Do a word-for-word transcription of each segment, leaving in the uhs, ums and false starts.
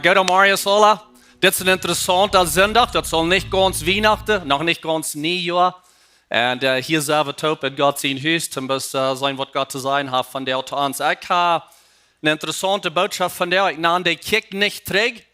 Goodemorjes aula. Dit es een interessaunta Sindach. Daut es nich gaunz Wienachten, noch nich gaunz Niejoa. Un hia sent wie toop en Gott sien Hus, toom bloos seenen waut Gott to sajen haft vondoag to ons. Ekj hab eene interessaunte Bootschoft vondoag. Ekj nan dee: Kjikj nich trigj.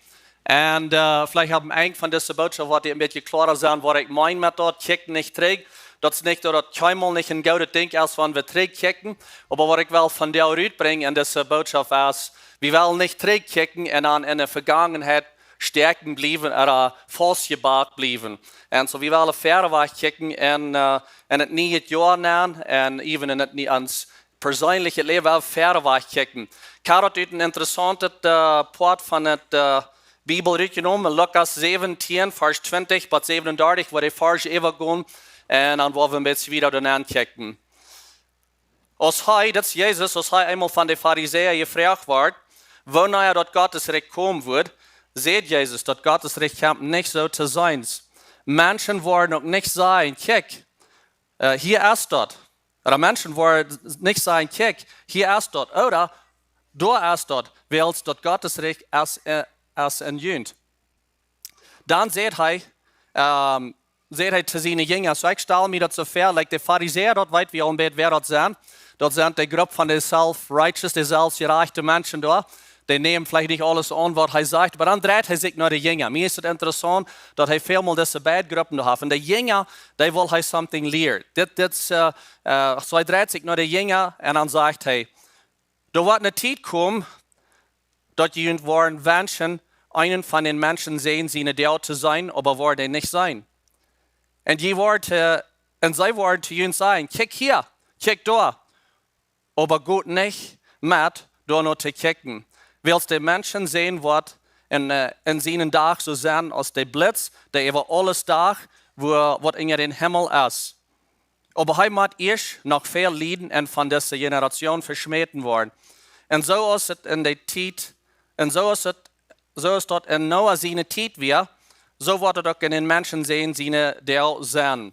Un veleicht opp een Enj von dise Bootschoft woat een bät kloara sennen waut ekj meen met daut: Kjikj nich trigj. Daut es nich daut daut kjeenmol nich een goodet Dinkj es wan wie trigj kjikjen, oba waut ekj well vondoag rutbrinjen en dise Bootschoft es, wie wellen nich trigj kjikjen un dan en de Vegangenheit stäakjen bliewen ooda faustjebakt bliewen. Un soo wie wellen wieda wajch kjikjen en daut niee Joa nenn un even en ons perseenlichet Läwen wieda wajch kjikjen. Ekj hab daut ut een interessauntet Poat von de Bibel rutjenomen, Lukas säwentieen, Varsch twintich bat säwenundartich, wua dee Varsch äwagonen, un dan woa wie een bät wieda doa nenn kjikjen. Aus hee, daut es Jesus, aus hee eemol von de Farisäa jefroacht wort, wanea daut Gottes Rikj komen wudd, säd Jesus: Daut Gottes Rikj kjemt nich soo to sennen. Menschen woaren uk nich sajen: Kjikj, hia es daut. Ooda Menschen woaren nich sajen: Kjikj, hia es daut, ooda doa es daut, wiels daut Gottes Rikj es en junt. Dan säd hee to siene Jinja, soo ekj stal mie daut soo väa, like, de Farisäa, daut weet wie aul een bät wäa daut sent. Daut sent de Grupp von de self-righteous, de selfstjerajchte Menschen doa. Dee nämen veleicht nich aules aun waut hee sajcht, oba dan dreit hee sikj no de Jinja. Mie es daut interessaunt daut hee välmol dise beid Gruppen doa haft. Un de Jinja, dee well hee something lieren. Dit, dit, soo hee dreit sikj no de Jinja un dan sajcht hee: Doa woat ne Tiet komen, daut jie junt woaren wenschen, eenen von dän Menschensän siene Doag to seenen, oba woaren dän nich seenen. Un jie woaren, un see woaren to junt sajen: Kjikj hia, kjikj doa, oba got nich met doano to kjikjen, wiels de Menschensän woat en sienen Dach soo sennen aus de Blitz, dee äwa aules dacht, waut unja dän Himmel es. Oba hee mott ieescht noch väl lieden un von dise Jeneratioon veschmäten woaren. Un soo aus et en de Tiet, un soo aus daut en Noah siene Tiet wia, soo woat et uk en dän Menschensän siene Doag sennen.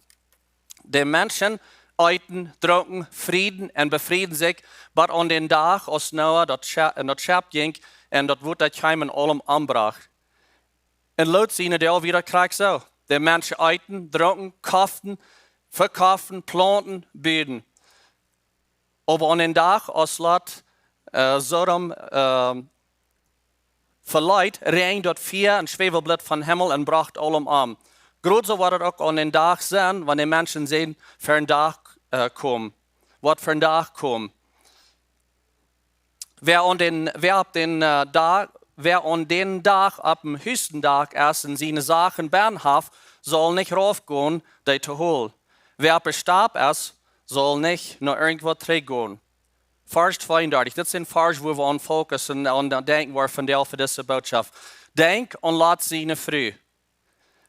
De Menschen eeten, drunken, frieden un befrieden sikj bat aun dän Dach aus Noah en daut Schepp jinkj un daut Wota kjeem un aulem ombrocht. En Lot siene Doag wia daut krakjt soo. De Menschen eeten, drunken, koften, vekoften, plaunten, buden. Oba aun dän Dach aus Lot Sodom veleet, räajend daut Fia un Schwäwelblit vom Himmel un brocht aulem om. Krakjt soo woat et uk aun dän Dach sennen, wan de Menschensän fa een Dach komen, woat fa een Dach komen. Wäa aun dän, wäa opp dän Dach, wäa aun dän Dach opp dän Husendach es un siene Sachen bennen haft, saul nich raufgonen, dee to holen. Wäa opp de Stap es, saul nich no irjentwaut trigjgonen. Varsch tweeundartich, dit es een Varsch, wua wie aun fokussen un aun denkjen woaren vondoag fa dise Bootschoft. Denkj aun Lot siene Fru.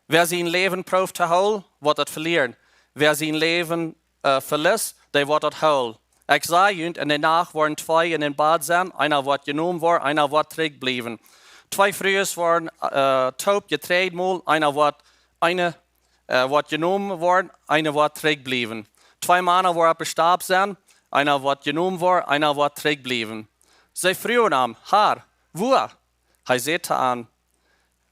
Wäa sien Läwen prooft to hoolen, woat daut velieren. Wäa sien Läwen velist, dee woat daut hoolen. Ekj saj junt, en de Nacht woaren twee en een Bad sennen, eena woat jenomen woaren, eena woat trigjbliewen. Twee Frues woaren toop jetrennt molen, eena woat, eene woat jenomen woaren, eene woat trigjbliewen. Twee Mana woaren opp de Stap sennen, eena woat jenomen woaren, eena woat trigjbliewen. See fruagen am: Har, wua? Hee säd to an: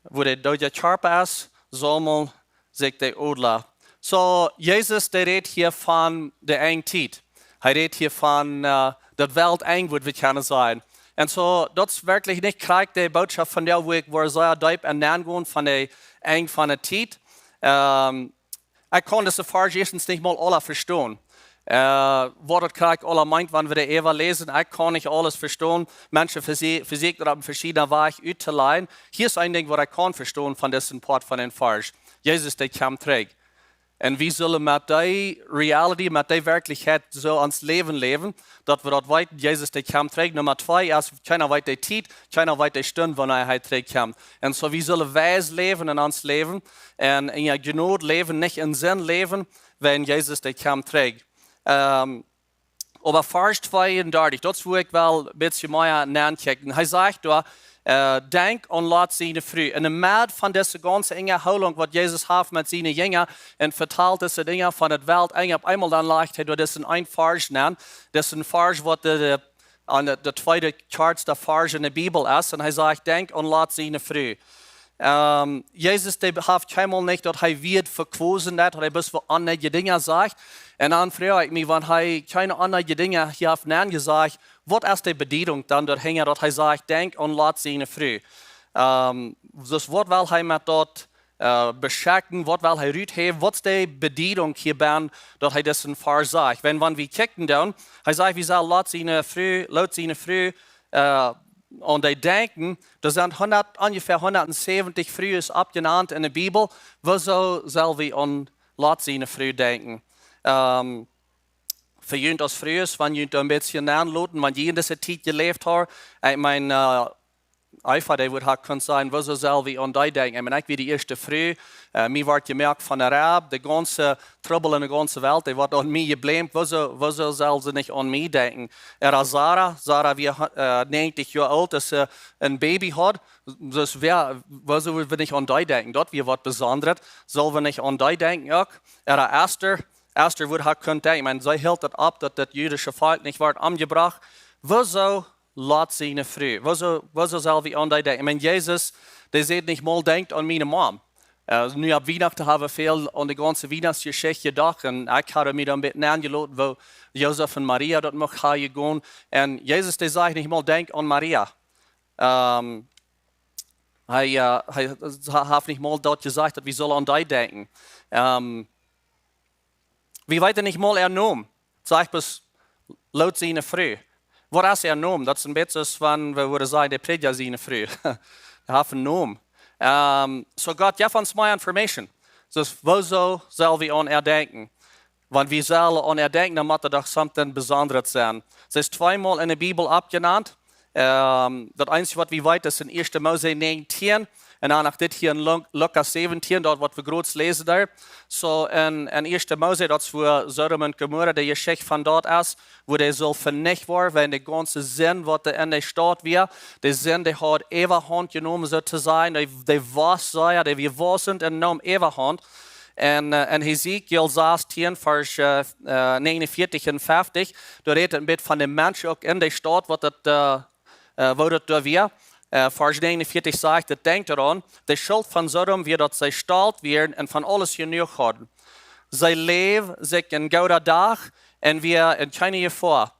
Wua de doodja Kjarpa es, saumelt sikj de Odla. Soo Jesus, dee rät hia von de Enjtiet. Hee rät hia von daut Weltenj, wudd wie kjennen sajen. Un soo daut es werkjlich nich krakjt de Bootschoft vondoag, wua ekj woa sea deep en nenn gonen von de Enj von de Tiet. Ekj kaun dise Varsch ieeschtens nich mol aula vestonen, waut daut krakjt aula meent, wan wie dee äwa läsen. Ekj kaun nich aules vestonen. Menschen vesieekjen daut opp veschiedne Wäaj uttolajen. Hia es een Dinkj waut ekj kaun vestonen von disen Poat von dän Varsch: Jesus, dee kjemt trigj. Un wie sellen met dee reality, met dee Werkjlichkjeit soo ons Läwen läwen, daut wie daut weeten: Jesus, dee kjemt trigj. Numma twee es, kjeena weet de Tiet, kjeena weet de Stund wanea hee trigj kjemt. Un soo wie sellen wies läwen en ons Läwen un en Jnod läwen, nich en Sind läwen, wiels Jesus, dee kjemt trigj. Oba Varsch tweeundartich, daut es wua ekj well een bät mea nenn kjikjen. Hee sajcht doa: Denkj aun Lot siene Fru. En de Med von dise gaunze Unjahoolunk waut Jesus haft met siene Jinja un vetalt dise Dinja von daut Weltenj, opp eemol dan lajcht hee doa disen een Varsch nenn. Disen Varsch waut de aun de, de tweede Kjarts, de Varsch en de Bibel es, un hee sajcht: "Denkj aun Lot siene Fru." Ähm, Jesus, dee haft kjeenmol nich daut hee wieet vekwosen, daut hee bloos fa onneedje Dinja sajcht. Un dan froag ekj mie, wan hee kjeene onneedje Dinja hia haft nenjesajcht, waut es de Bediedunk dan doahinja, daut hee sajcht: "Denkj aun Lot siene Fru"? Ähm, soo waut well hee met daut, äh, beschekjen, waut well hee ruthäwen, waut es de Bediedunk hia bie, daut hee disen Varsch sajcht? Wan, wan wie kjikjen dan, hee sajcht, wie sellen Lot siene Fru, Lot siene Fru, äh, aun dee denkjen. Doa sent hundat, onjefäa hundatsäwentich Frues oppjenant en de Bibel. Wuarom sell wie aun Lot siene Fru denkjen? Ähm, fa junt aus Frues, wan junt een bät aunloten, wan jie en dise Tiet jeläft haben, ekj meen, äh, Eva, dee wudd ha kunt sajen: "Wuarom sell wie aun dee denkjen? Ekj meen, ekj wia de ieeschte Fru, äh, mie wort jemoakt von de Rab, de gaunze Trubbel en de gaunze Welt, dee wort aun mie jeblämt. Wuarom, wuarom sell see nich aun mie denkjen?" Ooda Sara, Sara wia, äh, näajentich Joa oolt, aus see een Baby haud. Soo wäa, wuarom sell wie nich aun dee denkjen? Daut wia waut Besondret. Sell wie nich aun dee denkjen uk? Ooda Ester, Ester wudd ha kunt denkjen, ekj meen, see hilt daut opp, daut daut jüdische Volkj nich wort omjebrocht. Wuarom Lot siene Fru? Wuarom, wuarom sell wie aun dee denkjen? Ekj meen, Jesus, dee säd nich mol: "Denkjt aun miene Mom." Äh, nu opp Wienachten hab wie väl aun de gaunze Wienachtsjeschicht jedocht, un ekj haud mie dan een bät aunjeloten, woo Josef un Maria daut mucht ha jegonen. Un Jesus, dee säd nich mol: "Denkjt aun Maria." Ähm, hee, äh, hee ha-, haft nich mol daut jesajcht, daut wie sellen aun dee denkjen. Ähm, wie weeten nich mol äa Nomen. Sajcht bloos Lot siene Fru. Waut es äa Nomen? Daut es een bät soo aus wan wie wudden sajen, de Prädja siene Fru. Dee haft een Nomen. Ähm, soo Gott jeft ons mea Information. Soo, wuarom sell wie aun äa denkjen? Wan wie sellen aun äa denkjen, dan mott daut doch something Besondret sennen. See es tweemol en de Bibel oppjenant. Ähm, daut eensje, waut wie weeten, es en Ieeschte Mose näajentieen. Un dan noch dit hia en Luk-, Lukas säwentieen, daut, waut wie krakjt läsen doa. Soo, en, en Ieeschte Mose, daut es, wua Sodom un Gomorra, de Jeschicht von daut es, wua dee sull venicht woaren, wäajen de gaunze Sind, waut doa en de Staut wia. De Sind, dee haud Äwahaunt jenomen, soo to sajen. Dee, dee wos sea, dee wia waussent un neem Äwahaunt. Un, äh, en Hesekiel sastieen, Varsch, äh, äh, näajenunvieetich un fieftich, doa rät et een bät von de Menschen uk en de Staut, waut daut, äh, äh, woo daut doa wia. Äh, Varsch näajenunvieetich sajcht et: "Denkjt doaraun, de Schult von Sodom wia, daut see stolt wieren un von aules jenuach hauden. See läwden sikj en gooden Dach un wieren en kjeene Jefoa.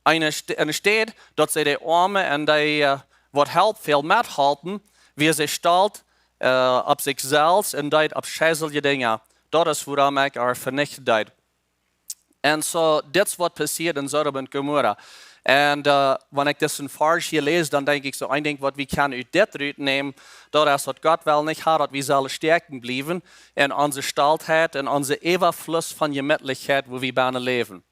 Enne St-, enne Städ, daut see de Oame un dee, äh, waut Help fäld, methalpen, wieren see stolt, äh, opp sikj selfst un deeden aufscheiselje Dinja. Daut es, wuarom ekj äa venichten deed." Un soo, dit es, waut passieet en Sodom un Gomorra. Un, äh, wan ekj disen Varsch hia läs, dan denkj ekj soo, een Dinkj, waut wie kjennen ut dit rutnämen, daut es, daut Gott well nich haben, daut wie sellen stäakjen bliewen en onse Stoltheit, en onsen Äwafluss von Jemietlichkjeit, wua wie bennen läwen.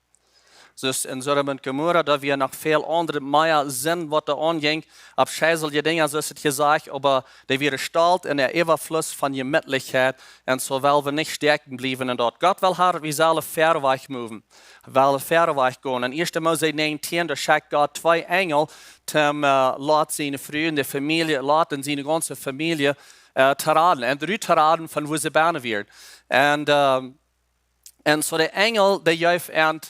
Soo aus en Sodom un Gomorra, doa wia noch väl aundre, mea Sind, waut doa aunjinkj, aufscheiselje Dinja, soo aus et jesajcht, oba dee wieren stolt en äa Äwafluss von Jemietlichkjeit, un soo well wie nich stäakjen bliewen en daut. Gott well haben, wie sellen wieda wajch moven, well wieda wajch gonen. En Ieeschte Mose näajentieen, doa schekjt Gott twee Enjel, om, äh, Lot siene Fru un de Famielje, Lot un siene gaunze Famielje, äh, to raden un rut to raden von wua see bennen wieren. Un, ähm, un soo de Enjel, dee jeef an,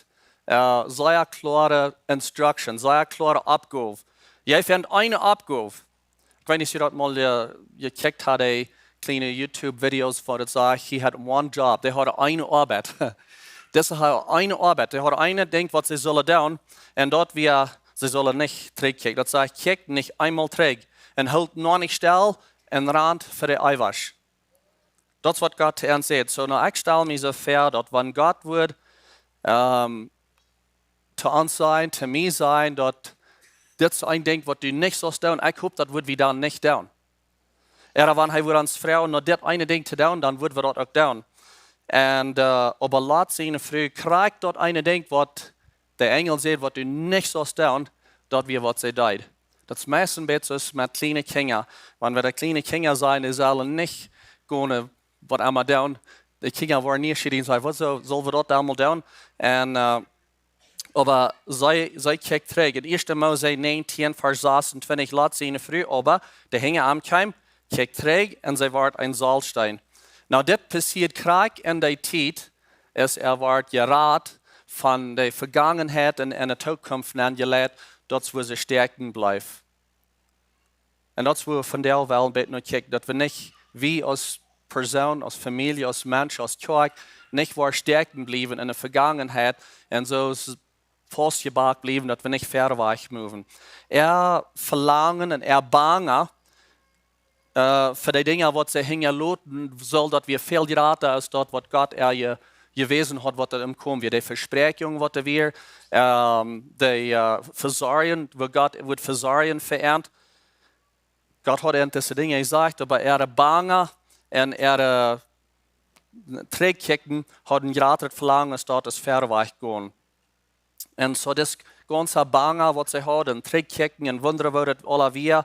äh, sea kloare Instruction, sea kloare Oppgow. Jeef an eene Oppgow. Ekj weet nich, aus jie daut mol, äh, jekjikjt haben, de kjliene YouTube-Videos, wua daut sajcht, he had one job. Dee hauden eene Oabeit. Dise hauden eene Oabeit. Dee hauden een Dinkj, waut see sullen doonen. Un daut wia, see sullen nich trigjkjikjen. Daut sajcht: "Kjikjt nich eemol trigj. Un hoolt noch nich stell un rant fa de Eiwasch." Daut es, waut Gott to an sajcht. Soo, nu, ekj stal mie soo väa, daut wan Gott wudd, ähm, to ons sajen, to mie sajen, daut dit es een Dinkj, waut du nich sust doonen, ekj hop, daut wudd wie dan nich doonen. Ooda wan hee wudd ons froagen, nu dit eene Dinkj to doonen, dan wudd wie daut uk doonen. Un, äh, oba Lot siene Fru krakjt daut eene Dinkj, waut de Enjel säd, waut du nich sust doonen, daut wia, waut see deed. Daut es meist een bät soo aus met kjliene Kjinja. Wan wie de kjliene Kjinja sajen, dee sellen nich gonen, äh, waut emma doonen, de Kjinja woaren nieschierich un sajen: "Wuarom sell, sell wie daut dan mol doonen?" Un, äh, oba see, see kjikjt trigj. En Ieeschte Mose näajentieen, Varsch sasuntwintich, Lot siene Fru oba, dee hinja am kjeem, kjikjt trigj un see wort een Salzsteen. Nu, dit passieed krakjt en dee Tiet, aus hee wort jerat von de Vegangenheit un en de Tookunft nenjeleit, daut es wua see stäakjen blift. Un daut es wua wie vondoag wellen een bät no kjikjen, daut wie nich, wie aus Persoon, aus Famielje, aus Mensch, aus Kjoakj, nich wua stäakjen bliewen enne Vegangenheit un soo faustjebakt bliewen, daut wie nich wieda wajch moven. Äa Velangen un äa Bangen äh, fa de Dinja waut see hinjaloten, sull daut wia väl jrata aus daut waut Gott äa je, jewäsen haud, waut doa em komen wia. De Vespräakjunk waut doa wia, ähm, de äh, Vesorjen, wua Gott wudd vesorjen fa an. Gott haud an dise Dinja jesajcht, oba äare Bangen un äare Trigjkjikjen hauden jratret Velangen aus daut es wieda wajch gonen. Un soo daut gaunze Bangen waut see hauden, Trigjkjikjen un wundren woo daut aula wia,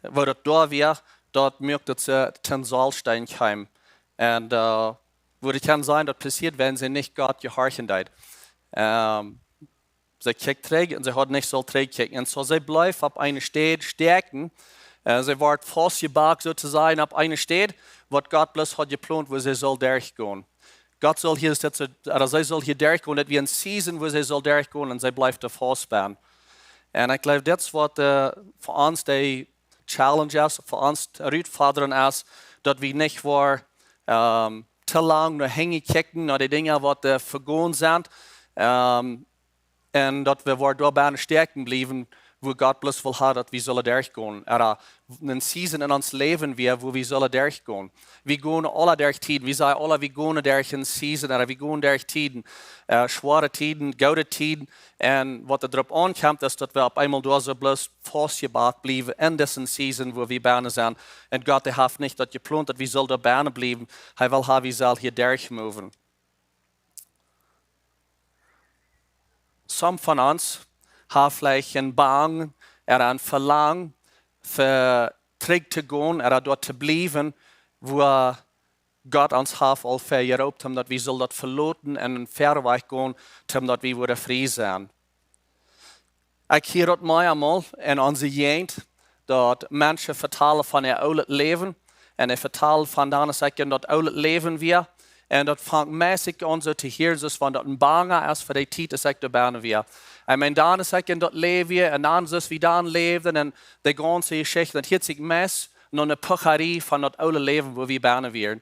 woo daut doa wia, daut muak daut see tom Saul stehen kjeemen. Un äh, wudd kjennen sajen, daut passieet, wan see nich Gott jehorchen deeden. Ähm, see kjikjt trigj un see haud nich sult trigjkjikjen. Un soo see blift opp eene Städ stäakjen. Äh, see wort faustjebakt, soo to sajen, opp eene Städ, waut Gott bloos haud jeplont, wua see sull derchgonen. Gott sull hia, daut see, ooda see sull hia derchgonen, daut wia eene Season, wua see sull derchgonen, un see blift doa faust bie. Un ekj jleew, daut es waut äh, fa ons de Challenge es, fa ons de Rutfodrunk es, daut wie nich wua ähm, too lang no hinjen kjikjen, no de Dinja waut äh, vegonen sent. Ähm, un daut wie wua doa bie stäakjen bliewen, wua Gott bloos well haben, daut wie sullen derchgonen. Ooda eene Season en ons Läwen wia, wua wie sullen derchgonen. Wie gonen aula derch Tieden. Wie sajen aula, wie gonen derch eene Season, ooda wie gonen derch Tieden. Äh, schwoare Tieden, goode Tieden. Un waut doa drop aunkjemt, es daut wie opp eemol doa soo bloos faustjebakt bliewen en dise Season, wua wie bie sent. Un Gott, dee haft nich daut jeplont, daut wie sullen doa bie bliewen. Hee well haben, wie sullen hia derch moven. Some von ons haben veleicht een Bangen ooda een Velangen, fa trigj to gonen ooda doa to bliewen, wua Gott ons haft aul fa jeroopt, om daut wie sullen daut veloten un wieda wajch gonen, om daut wie wudden frie sennen. Ekj hia daut mea mol en onse Jäajent, daut Menschen vetalen von äa oolet Läwen. Un dee vetalen von dan aus ekj en daut oolet Läwen wia. Un daut fangt meist aun soo to hieren, soo aus wan daut een Bangen es fa de Tiet aus ekj doa bie wia. Ekj meen, dan aus ekj en daut Läwen wia, un dan soo aus wie dan läwden, un de gaunze Jeschicht, daut hieet sikj meist no eene Pucharie von daut oole Läwen, wua wie bie wieren.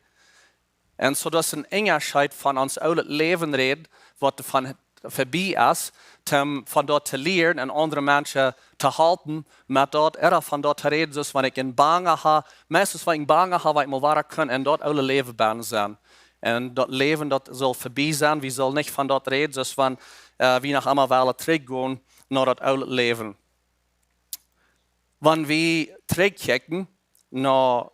Un soo daut es een Unjascheet von ons oolet Läwen räden, waut von vebie es, om von daut to lieren un aundre Menschen to halpen met daut, ooda von daut to räden, soo aus wan ekj een Bangen hab, meist es wan ekj een Bangen hab, waut ekj mol wada kaun en daut oole Läwen bie sennen. Un daut Läwen, daut saul vebie sennen, wie sellen nich von daut räden, soo aus wan äh, wie noch emol wellen trigjgonen no daut oole Läwen. Wan wie trigjkjikjen no,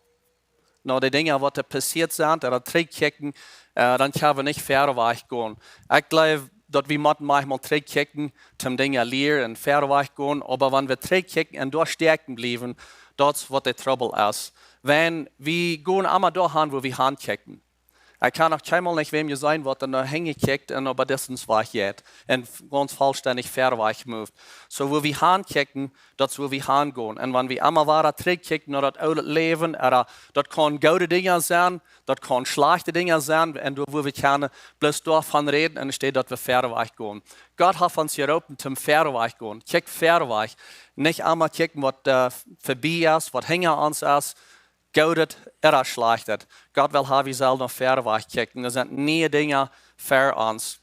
no de Dinja, waut doa passieet sent, ooda trigjkjikjen, äh, dan kjenn wie nich wieda wajch gonen. Ekj jleew, daut wie motten maunchmol trigjkjikjen, om Dinja lieren un wieda wajch gonen, oba wan wie trigjkjikjen un doa stäakjen bliewen, daut es waut de Trubbel es. Wan wie gonen emma doa han, wua wie hankjikjen. Ekj hab noch kjeenmol nich wäm jeseenen, waut doa no hinjen kjikjt un opp distance wajch jeit un gaunz vollstendich wieda wajch moved. Soo, wua wie hankjikjen, daut es wua wie hangonen. Un wan wie emma wada trigjkjikjen no daut oole Läwen, ooda daut kaun goode Dinja sennen, daut kaun schlajchte Dinja sennen, un doa, wua wie kjennen bloos doavon räden, enne Städ daut wie wieda wajch gonen. Gott haft ons jeroopen om wieda wajch gonen. Kjikj wieda wajch. Nich emma kjikjen, waut äh, vebie es, waut hinja ons es, Goodet ooda Schlajchtet. Gott well haben, wie sellen no wieda wajch kjikjen. Doa sent niee Dinja fa ons.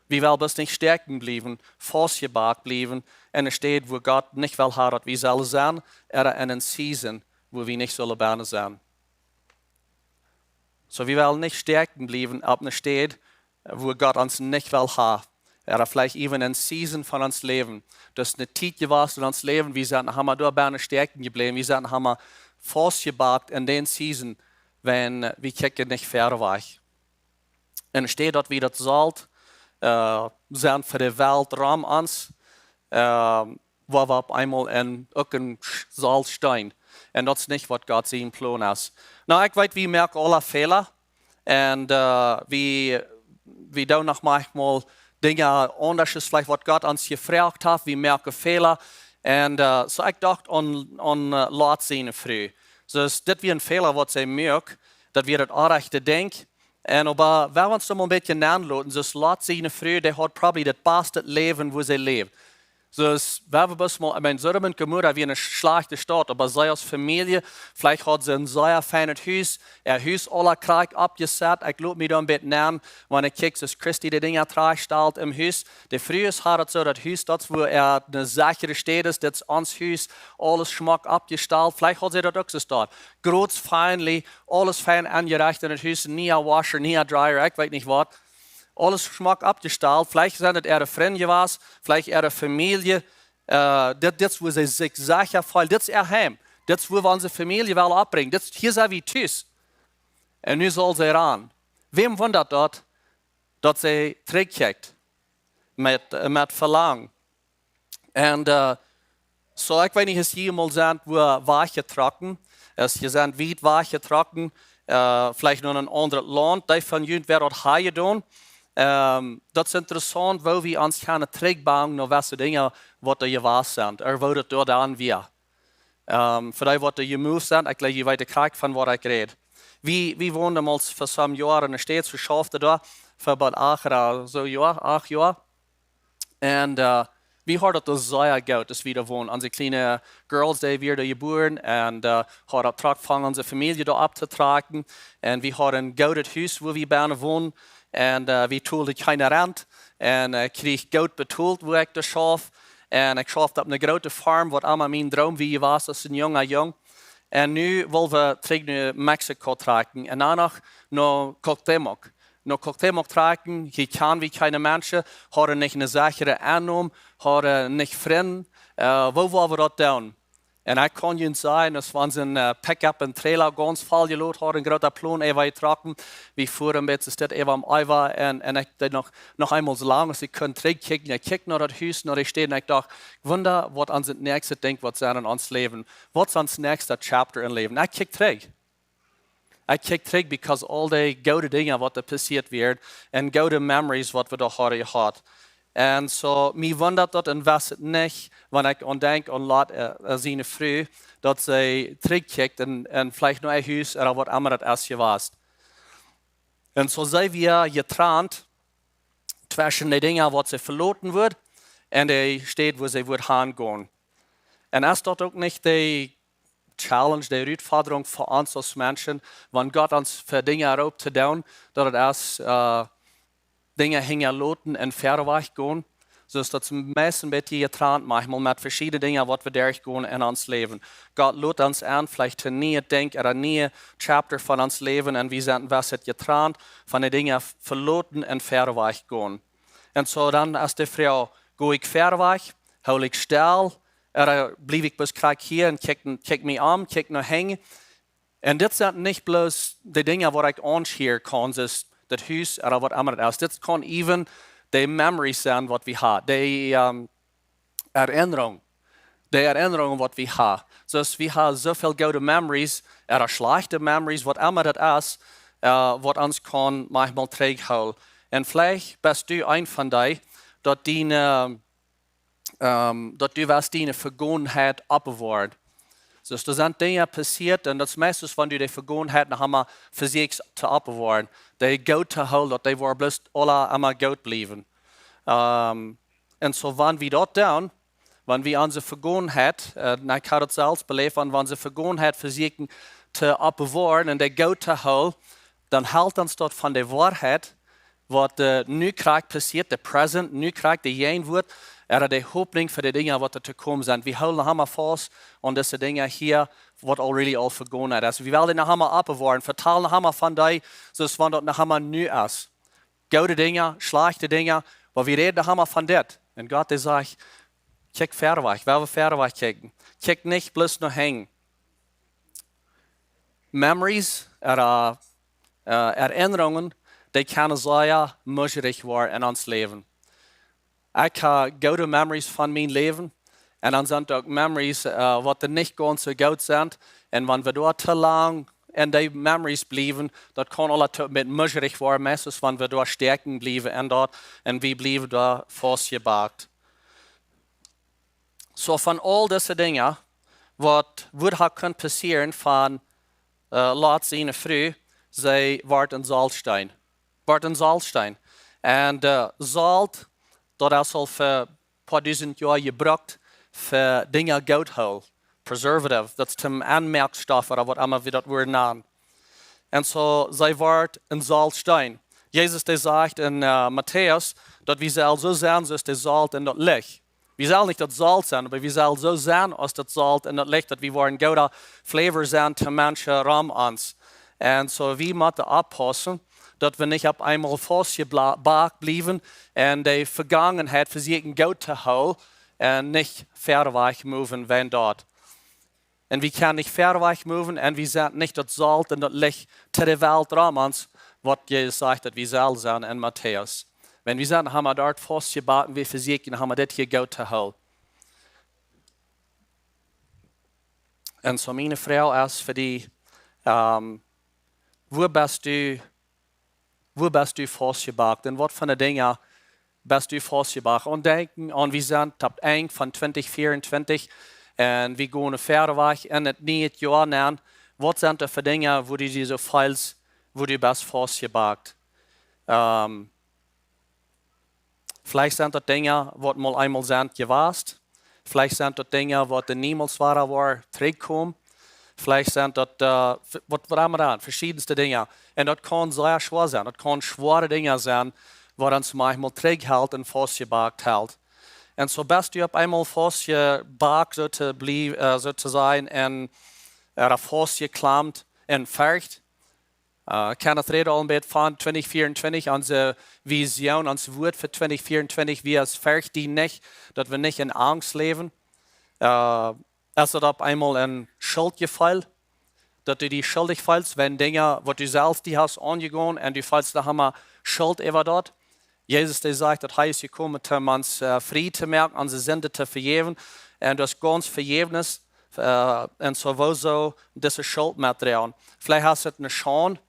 Wie wellen bloos nich stäakjen bliewen, faustjebakt bliewen, enne Städ, wua Gott nich well haben, daut wie sellen sennen, ooda en eene Season, wua wie nich sellen bie sennen. Soo, wie wellen nich stäakjen bliewen opp eene Städ, wua Gott ons nich well haben. Ooda veleicht even eene Season von ons Läwen. Daut es eene Tiet jewast en ons Läwen, wie sent noch emma doa bie stäakjen jebläwen, wie sent noch emma faustjebakt en dee Season, wan wie kjikjen nich wieda wajch. Enne Städ daut wie daut Solt äh, sennen fa de Welt rom ons, äh, wua wie opp eemol en, uk en Sch-, Solt steenen. Un daut es nich, waut Gott sien Plon es. Nu, ekj weet, wie moaken aule Fäla. Un äh, wie, wie doonen noch maunchmol Dinja aundasch aus veleicht, waut Gott ons jefroacht haft. Wie moaken Fäla. Un äh, soo ekj docht aun, aun äh, Lot siene Fru. Soo, dit wia een Fäla, waut see muak. Daut wia daut orrajchte Dinkj. Un oba, wan wie ons doa mol een bät nenloten, soo Lot siene Fru, dee haud probably daut baste Läwen, wua see läwd. Soo es, wie haben bloos mol, I mean, Sodom un Gomorra wia eene schlajchte Staut, oba see aus Famielje, veleicht haud see een sea feinet Hus, äa Hus aula krakjt oppjesat. Ekj lot mie dan bät nenn, wan ekj kjikj, soo aus Christy de Dinja trigjstalt em Hus. De Frues hauden daut soo, daut Hus, daut wia äa eene sechre Städ, dit es ons Hus, aules schmock oppjestat. Veleicht haud see daut uk soo staut. Groot, fein, aules fein aunjerecht en daut Hus, niea Washer, niea Dryer, ekj weet nich waut. Aules schmock oppjestat. Veleicht sent daut äare Frind jewast, veleicht äare Famielje. Äh, dit, dit es, wua see sikj secha feelen. Dit es äa Heim. Dit es, wua wie onse Famielje wellen oppbrinjen. Dit, hia sent wie tus. Un nu saul see ran. Wäm wundat daut, daut see trigjkjikjt met, äh, met Velangen? Un, äh, soo, ekj weet nich, es jie mol sent, wua wajchjetrocken, es jie sent wiet wajchjetrocken, äh, veleicht no een aundret Launt, dee von junt, wäa daut hia doonen. Ähm, daut es interessaunt, woo wie ons kjennen trigjbrinjen no waut fa Dinja, waut doa jewast sent, ooda woo daut doa dan wia. Ähm, fa dee, waut doa jemoved sent, ekj jleew, jie weeten krakjt von waut ekj räd. Wie, wie woonden mol fa some Joaren en de States, wie schauften doa, fa about acht Joa, soo Joa, acht Joa. Un, äh, wie hauden daut sea goot, aus wie doa woonden. Onse kjliene Girls, dee wieren doa jebuaren, un, äh, hauden Truck von onse Famielje doa opptotrakjen. Un wie hauden een goodet Hus, wua wie bennen woonden. Un, äh, wie tolden kjeene Rent. Un, äh, kjrieech goot betolt, wua ekj doa schauft. Un ekj schauft opp eene groote Farm, waut emma mien Droom wia jewast aus een junga Jung. Un nu wellen wie trigj no Mexiko trakjen. Un dan noch no Cuauhtémoc. No Cuauhtémoc trakjen, hia kjanen wie kjeene Menschen, hauden nich eene sechre Ennom, hauden nich Frind. Äh, woo wellen wie daut doonen? Un ekj kaun junt sajen, aus wan see een, äh, Pickup un Trailer gaunz voll jelot haud, een groota Plon äwajetrocken. Wie fuaren een bät, es dit äwa em Äwa un, un ekj deed noch, noch eemol soo lang aus ekj kunn trigjkjikjen. Ekj kjikjt no daut Hus, no de Städ un ekj docht, ekj wunda, waut ons näakjste Dinkj woat sennen en ons Läwen. Waut es ons näakjsta chapter em Läwen? Ekj kjikj trigj. Ekj kjikj trigj, because aul dee goode Dinja, waut doa passieet wieren, un goode memories, waut wie doa hauden jehaut. Un soo, mie wundat daut un wist et nich, wan ekj aun denkj aun Lot, äh, äh, siene Fru, daut see trigjkjikjt un, un veleicht no äa Hus ooda waut emma daut es jewast. Un soo see wia jetrant tweschen de Dinja, waut see veloten wudd, un de Städ, wua see wudd hangonen. Un es daut uk nich de Challenge, de Rutfodrunk fa ons aus Menschen, wan Gott ons fa Dinja roopt to doonen, daut et es, äh, Dinja hinjaloten un wieda wajch gonen? Soo es daut meist een bät jetrant, maunchmol met veschiedne Dinja, waut wie derchgonen en ons Läwen. Gott lot ons aun, veleicht to een nieet Dinkj ooda een nieet Chapter von ons Läwen, un wie sent, wie sent jetrant von de Dinja veloten un wieda wajch gonen. Un soo dan es de Froag, go ekj wieda wajch, hool ekj stell, ooda bliew ekj bloos krakjt hia un kjikj, kjikj mie om, kjikj no hinjen? Un dit sent nich bloos de Dinja, waut ekj aunscheren kaun, soo aus daut Hus ooda waut emma daut es. Dit kaun even de memories sennen, waut wie haben. De, ähm, Erinnerung. De Erinnerungen, waut wie haben. Soo aus wie haben soo väl goode memories, ooda schlajchte memories, waut emma daut es, äh, waut ons kaun maunchmol trigjhoolen. Un veleicht best du eena von dee, daut diene, ähm, daut du west diene Vegangenheit oppbewoaren. Soo aus doa sent Dinja passieet, un daut es meist, wan du de Vegangenheit noch emol vesieekjst to oppbewoaren, dee goot to hoolen, daut dee woat bloos aula emma goot bliewen. Ähm, un soo, wan wie daut doonen, wan wie onse Vegangenheit, äh, un ekj hab daut selfst beläft, wan, wan onse Vegangenheit vesieekjen to oppbewoaren un dee goot to hoolen, dan helt ons daut von de Woarheit, waut, äh, nu krakjt passieet, de present, nu krakjt, de Jäajenwoat, ooda de Hopninj fa de Dinja, waut doa to komen sent. Wie hoolen noch emma faust aun dise Dinja hia, waut already aul vegonen es. Wie wellen dee noch emma oppbewoaren, vetalen noch emma von dee, soo aus wan daut noch emma nu es. Goode Dinja, schlajchte Dinja, oba wie räden emma von dit. Un Gott, dee sajcht, kjikj wieda wajch, wie wellen wieda wajch kjikjen. Kjikj nich bloos no hinjen. Memories, ooda, äh, Erinnerungen, dee kjennen sea muschrich woaren en ons Läwen. Ekj hab goode memories von mien Läwen. Un dan sent uk memories, äh, waut doa nich gaunz soo goot sent. Un wan wie doa to lang en dee memories bliewen, daut kaun aula to met muschrich woaren, meist es wan wie doa stäakjen bliewen en daut, un wie bliewen doa faustjebakt. Soo von aul dise Dinja, waut wudd ha kunt passieren von, äh, Lot siene Fru, see wort een Soltsteen. Wort een Soltsteen. Un, äh, Solt, daut es aul fa poa dusent Joa jebrukt fa Dinja goot hoolen. Preservative, daut es een Aunmoakstoff ooda waut emma wie daut Wuat nanen. Un soo, see woat een Solt sennen. Jesus, dee sajcht en äh, Matäus, daut wie sellen soo sennen aus daut Solt un daut Licht. Wie sellen nich daut Solt sennen, oba wie sellen soo sennen aus daut Solt un daut Licht, daut wie woaren gooda Flavor sennen to Menschen rom ons. Un soo, wie motten oppaussen, daut wie nich opp eemol faustjebakt bliewen un de Vegangenheit vesieekjen goot to hoolen un nich wieda wajch moven von daut. Un wie kjennen nich wieda wajch moven un wie sent nich daut Solt un daut Licht to de Welt rom ons, waut Jesus sajcht, daut wie sellen sennen en Matäus. Wan wie sent, ha wie doa faustjebakt, wie vesieekjen, ha wie dit hia goot to hoolen. Un soo miene Froag es fa die, ähm, wua best du, wua best du faustjebakt? Un waut fa Dinja best du faustjebakt? Un denkj aun, wie sent aum Enj von twintich vea un twintich un wie gonen wieda wajch en daut niee Joa nenn. Waut sent doa fa Dinja, wua du die soo feelst, wua du best faustjebakt? Ähm, veleicht sent daut Dinja, waut mol eemol sent jewast. Veleicht sent daut Dinja, waut niemols wieda woaren trigjkomen. Veleicht sent daut, äh, v-, waut, waut emma dan, veschiedne Dinja. Un daut kaun sea schwoa sennen. Daut kaun schwoare Dinja sennen, waut ons maunchmol trigjhelt un faustjebakt helt. Un soo best du opp eemol faustjebakt, soo to bliew-, äh, soo to sajen, un, äh, faustjeklampt un Forcht. Äh, Kenneth räd aul een bät von twintich vea un twintich, onse Vision, ons Wuat fa twintich vea un twintich, wie aus Forcht die nich, daut wie nich en Angst läwen. Äh, es daut opp eemol een Schuldjefeel, daut du die schuldich feelst, wan Dinja, waut du selfst die hast aunjegonen un du feelst noch emma Schult äwa daut? Jesus, dee sajcht, daut hee es jekomen, om ons, äh, frie to moaken, onse Sinden to vejäwen. Un du hast gaunz Vejäwnis, äh, un soo woo soo dise Schult metdroagen. Veleicht hast du eene Schaund,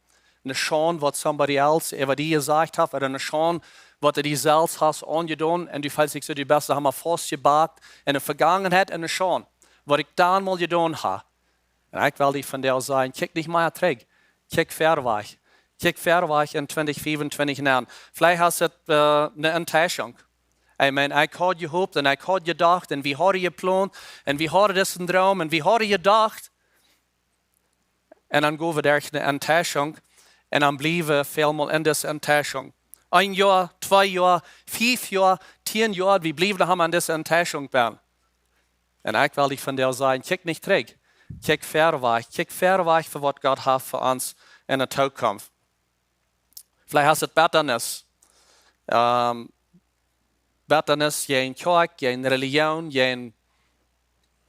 eene Schaund, waut somebody else äwa die jesajcht haft, ooda eene Schaund, waut du die selfst hast aunjedonen, un du feelst die soo, du best noch emma faustjebakt en de Vegangenheit, en eene Schaund, waut ekj dan mol jedonen hab. Un ekj well die vondoag sajen, kjikj nich mea trigj. Kjikj wieda wajch. Kjikj wieda wajch en twintich vea un twintich nenn. Veleicht hast du, äh, eene Enttäuschung. Ekj meen, ekj haud jehopt un ekj haud jedocht un wie hauden jeplont un wie hauden disen Droom un wie hauden jedocht. Un dan go wie derch eene Enttäuschung un dan bliew wie väl mol en dise Enttäuschung. Een Joa, twee Joa, fief Joa, tieen Joa, wie bliewen noch emma en dise Enttäuschung benn. Un ekj well die vondoag sajen, kjikj nich trigj. Kjikj wieda wajch. Kjikj wieda wajch fa waut Gott haft fa ons en de Tookunft. Veleicht hast du Bettanis. Ähm, Bettanis jäajen Kjoakj, jäajen Relijoon, jäajen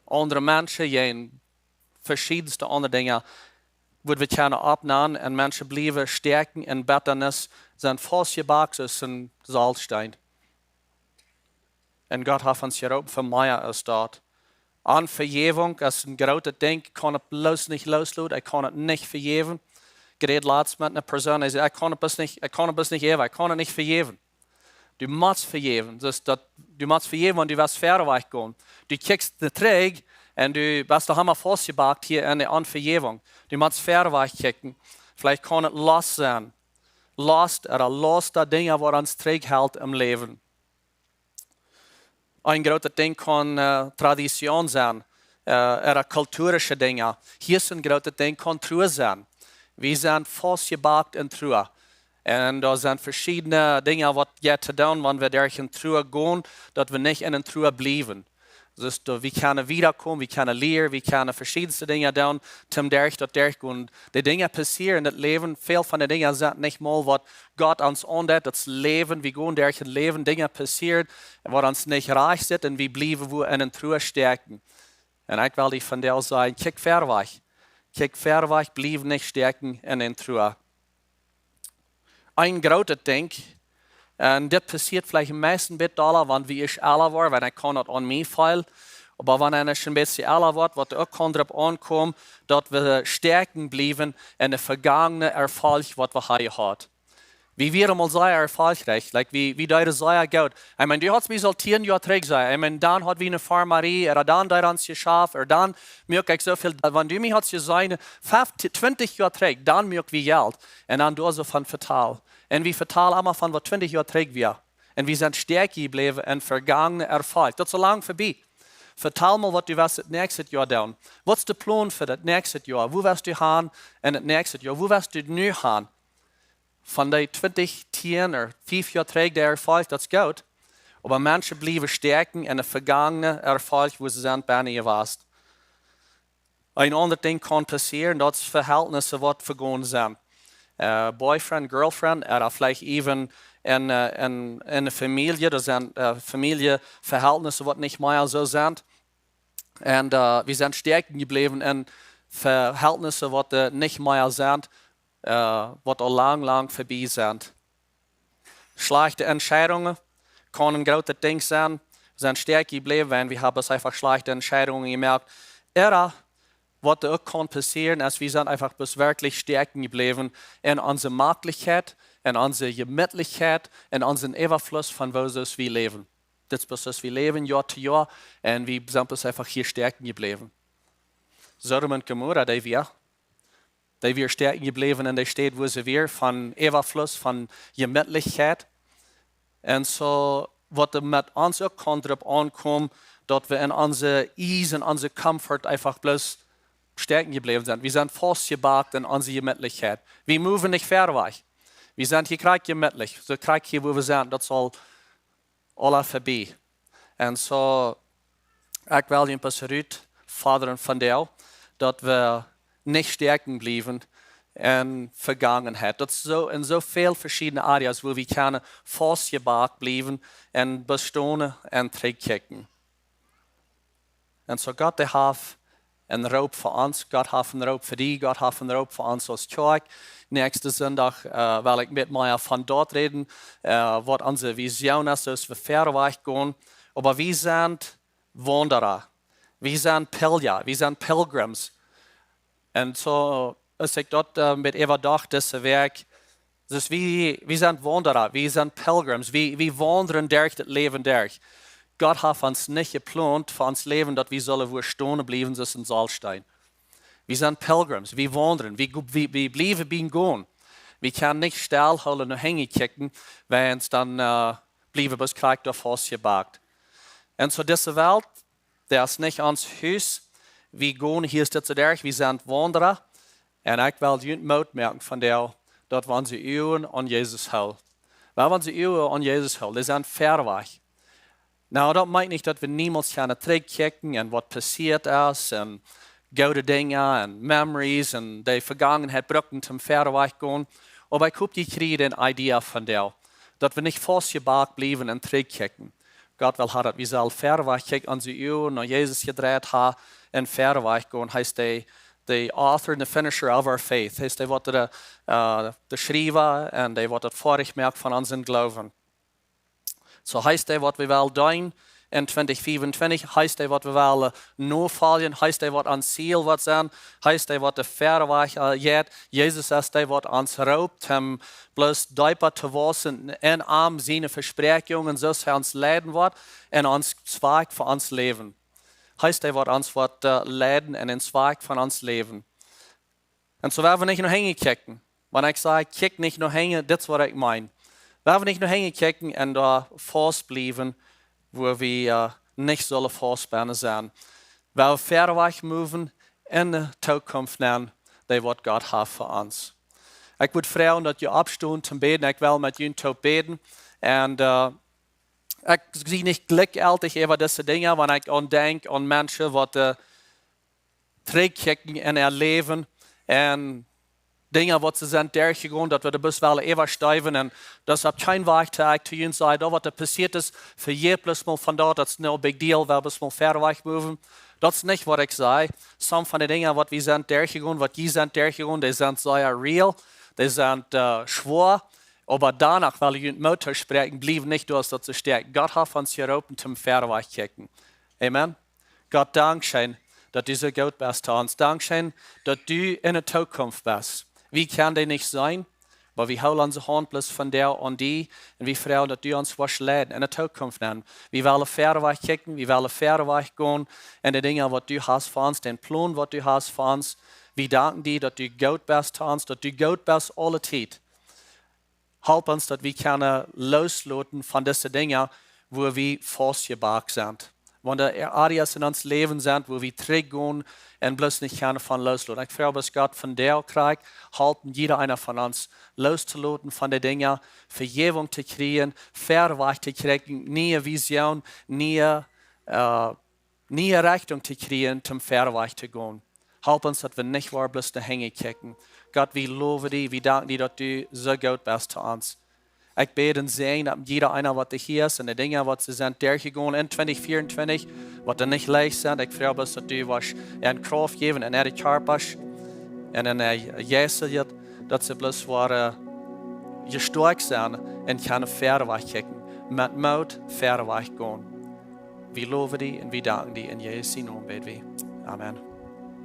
aundre Menschen, jäajen veschiedne aundre Dinja, waut wie kjennen oppnämen un Menschen bliewen stäakjen en Bettanis, sent faustjebakt aus een Soltsteen. Un Gott haft ons jeroopen fa mea aus daut. Onvejäwunk es een grootet Dinkj, ekj kaun daut bloos nich loosloten, ekj kaun daut nich vejäwen. Ekj räd latst met eene Persoon, dee säd, ekj kaun daut bloos nich, ekj kaun daut bloos nich äwen, ekj kaun daut nich vejäwen. Du motst vejäwen, dus daut, du motst vejäwen, wan du west wieda wajch gonen. Du kjikjst nich trigj un du best noch emma faustjebakt hia en de Onvejäwunk. Du motst wieda wajch kjikjen. Veleicht kaun et Lost sennen. Lost, ooda loste Dinja, waut ons trigjhelt em Läwen. Een grootet Dinkj kaun, äh, Tradition sennen, äh, ooda kulturische Dinja. Hia es een grootet Dinkj kaun Trua sennen. Wie sent faustjebakt en Trua. Un doa sent veschiedne Dinja, waut jie to doonen, wan wie derch eene Trua gonen, daut wie nich en eene Trua bliewen. Dus doa, wie kjennen wiedakomen, wie kjennen lieren, wie kjennen veschiedne Dinja doonen, om derch daut derchgonen. De Dinja passieren en daut Läwen, väl von de Dinja sent nich mol waut Gott ons aundeit, daut es Läwen, wie gonen derch daut Läwen, Dinja passieren, waut ons nich rajcht sitt un wie bliewen wua en eene Trua stäakjen. Un ekj well die vondoag sajen, kjikj wieda wajch. Kjikj wieda wajch, bliew nich stäakjen en eene Trua. Een grootet Dinkj, un dit passieet veleicht meist een bät dolla, wan wie ieescht ella woaren, wan ekj kaun daut aun mie feelen. Oba wan eena een bät ella woat, waut uk kaun doaropp aunkomen, daut wie stäakjen bliewen en de vejagone Erfolg, waut wie hia hauden. Wie wieren mol sea erfolgreich, like, wie, wie deeden sea goot. Ekj meen, du hast mie aul tieen Joa trigj jesajcht. Ekj meen, dan haud wie eene Farmarie, ooda dan deed ons Jeschaft, ooda dan muak ekj soo väl, wan du mie hast jeseenen, fefteen, twintich Joa trigj, dan muak wie Jelt. Un dan doa soo von vetalen. Un wie vetalen emma von waut twintich Joa trigj wia. Un wie sent stoakj jebläwen en vegangne Erfolg. Daut es aul lang verbie. Vetal mol, waut du woascht daut näakjste Joa doonen. Waut es de Plon fa daut näakjste Joa? Wua woascht du gonen en daut näakjste Joa? Wua woascht du nu gonen? Von dee twintich, tieen ooda fief Joa trigj, de Erfolg, daut es goot. Oba Menschen bliewen stoakj en de vegangne Erfolg, wua see sent benne jewast. Een aundret Dinkj kaun passieren, daut es Vehältnissen, waut vegonen sent. Äh, boyfriend, girlfriend, ooda veleicht even en, äh, en, en de Famielje, doa sent, äh, Famieljeverhältnissen, waut nich mea soo sent. Un, äh, wie sent stoakj jebläwen en Verhältnissen, waut, äh, nich mea sent, äh, waut aul lang, lang verbie sent. Schlajchte Entscheidungen kaun een grootet Dinkj sennen. Wie sent stoakj jebläwen, wan wie haben eefach schlajchte Entscheidungen jemoakt. Ooda, waut uk kaun passieren, es, wie sent eefach bloos werkjlich stoakj jebläwen en onse Maklichkjeit, en onse Jemietlichkjeit, en onsen Äwafluss von woo soo aus wie läwen. Dit es bloos soo aus wie läwen, Joa to Joa, un wie sent bloos eefach hia stoakj jebläwen. Sodom un Gomorra, dee wia, dee wia stoakj jebläwen en de Staut, wua see wia, von Äwafluss, von Jemietlichkjeit. Un soo, waut doa met ons uk kaun doaropp aunkomen, daut wie en onse ease un onse comfort eefach bloos stoakj jebläwen sent. Wie sent faustjebakt en onse Jemietlichkjeit. Wie moven nich wieda wajch. Wie sent hia krakjt jemietlich. Soo krakjt hia, wua wie sent. Daut es aul aula verbie. Un soo, ekj well junt bloos rutfodren vondoag, daut wie nich stoakj bliewen en Vegangenheit. Daut es soo en soo väl veschiedne Areas, wua wie kjennen faustjebakt bliewen un bestonen un trigjkjikjen. Un soo Gott, dee haft een Roop fa ons, Gott haft een Roop fa die, Gott haft een Roop fa ons aus Kjoakj. Näakjsten Sindach, äh, well ekj met mea von daut räden, äh, waut onse Vision es, soo aus wie wieda wajch gonen. Oba wie sent Waundra. Wie sent Pilja, wie sent Pilgrims. Un soo, aus ekj daut, äh, met äwadocht dise Wäakj, soo wie, wie sent Waundra, wie sent Pilgrims, wie, wie waundren derch daut Läwen derch. Gott haft ons nich jeplont fa ons Läwen, daut wie sellen wua stonen bliewen, soo aus een Saulsteen. Wie sent Pilgrims, wie waundren, wie, wie, wie bliewen bie gonen. Wie kjennen nich stellhoolen, no hinjen kjikjen, wiels dan, äh, bliewen wie bloos krakjt doa faustjebakt. Un soo dise Welt, daut es nich ons Hus. Wie gonen hia soo derch, wie sent Waundra. Un ekj well junt Moot moaken vondoag, daut wie onse Uagen aun Jesus hoolen. Wiels wan wie onse Uagen aun Jesus hoolen, dee sent wieda wajch. Nu, daut meent nich, daut wie niemols kjennen trigjkjikjen un waut passieet es un goode Dinja un memories un de Vegangenheit brucken toom wieda wajch gonen. Oba ekj hop, jie kjrieen de Idee vondoag, daut wie nich faustjebakt bliewen un trigjkjikjen. Gott well haben, daut wie sellen wieda wajch kjikjen, onse Uagen no Jesus jedreit haben un wieda wajch gonen. Hee es de, the author and the finisher of our faith. Hee es dee, waut de, äh, de Schriewa un dee, waut daut foadich moakt von onsen Gloowen. Soo hee es dee, waut wie wellen doonen en twintich fiefuntwintich, hee es dee, waut wie wellen nofoljen, hee es dee, waut ons Ziel woat sennen, hee es dee, waut de Wajch, äh, jeit. Jesus es dee, waut ons roopt, om bloos deepa to wausen en am, siene Vespräakjungen, soo aus hee ons leiden woat, un ons Zwakj fa ons Läwen. Hee es dee, waut ons woat, äh, leiden en dän Zwakj von ons Läwen. Un soo woa wie nich no hinjen kjikjen. Wan ekj saj, kjikj nich no hinjen, dit es waut ekj meen. Woa wie nich no hinjen kjikjen un doa faust bliewen, wua wie, äh, nich sellen faust benne sennen. Woa wie wieda wajch moven en de Tookunft nämen, dee waut Gott haft fa ons. Ekj wudd froagen, daut jie oppstonen toom bäden. Ekj well met junt toop bäden. Un, äh, ekj sie nich jlikjjeltich äwa dise Dinja, wan ekj aun denkj aun Menschen, waut, äh, trigjkjikjen en äa Läwen un Dinja, waut see sent derchjegonen, daut wie daut bloos wellen äwastiewen. Un daut es opp kjeen Wajch, daut ekj to junt saj, daut waut doa passieet es, vejät bloos mol von daut, daut es no big deal, well bloos mol wieda wajch moven. Daut es nich, waut ekj saj. Some von de Dinja, waut wie sent derchjegonen, waut jie sent derchjegonen, dee sent sea real, dee sent, äh, schwoa. Oba doano well ekj junt Moot toospräakjen, bliew nich doa, daut soo stoakj. Gott haft ons jeroopen toom wieda wajch kjikjen. Amen. Gott, dankscheen, daut du soo goot best to ons. Dankscheen, daut du en de Tookunft best. Wie kjennen dee nich seenen, oba wie hoolen onse Haunt bloos vondoag aun die un wie froagen, daut du ons woascht leiden en de Tookunft nämen. Wie wellen wieda wajch kjikjen, wie wellen wieda wajch gonen en de Dinja, waut du hast fa ons, dän Plon, waut du hast fa ons. Wie danken die, daut du goot best to ons, daut du goot best aule Tiet. Halp ons, daut wie kjennen loosloten von dise Dinja, wua wie faustjebakt sent. Wan doa areas en ons Läwen sent, wua wie trigjgonen un bloos nich kjennen von loosloten. Ekj froag bloos, Gott, vondoag krakjt, halp jieda eena von ons loostoloten von de Dinja, Vejäwunk to kjrieen, Verwajch to kjrieen, niee Vision, niee, äh, niee Rechtunk to kjrieen, toom Verwajch to gonen. Halp ons, daut wie nich woaren bloos de Henj kjikjen. Gott, wie lowen die, wie danken die, daut du soo goot best to ons. Ekj bäd un säajen daut jieda eena, waut hia es, un de Dinja, waut see sent derchjegonen en twintich vea un twintich, waut doa nich leicht sent. Ekj froag bloos, daut du woascht an Krauft jäwen un an äare Kjarpasch un an äa Jeist, daut see bloos woaren jestoakjt sennen un kjennen Verwajch kjikjen, met Moot Verwajch gonen. Wie lowen die un wie danken die. En Jesus sienen Nomen bäd wie. Amen.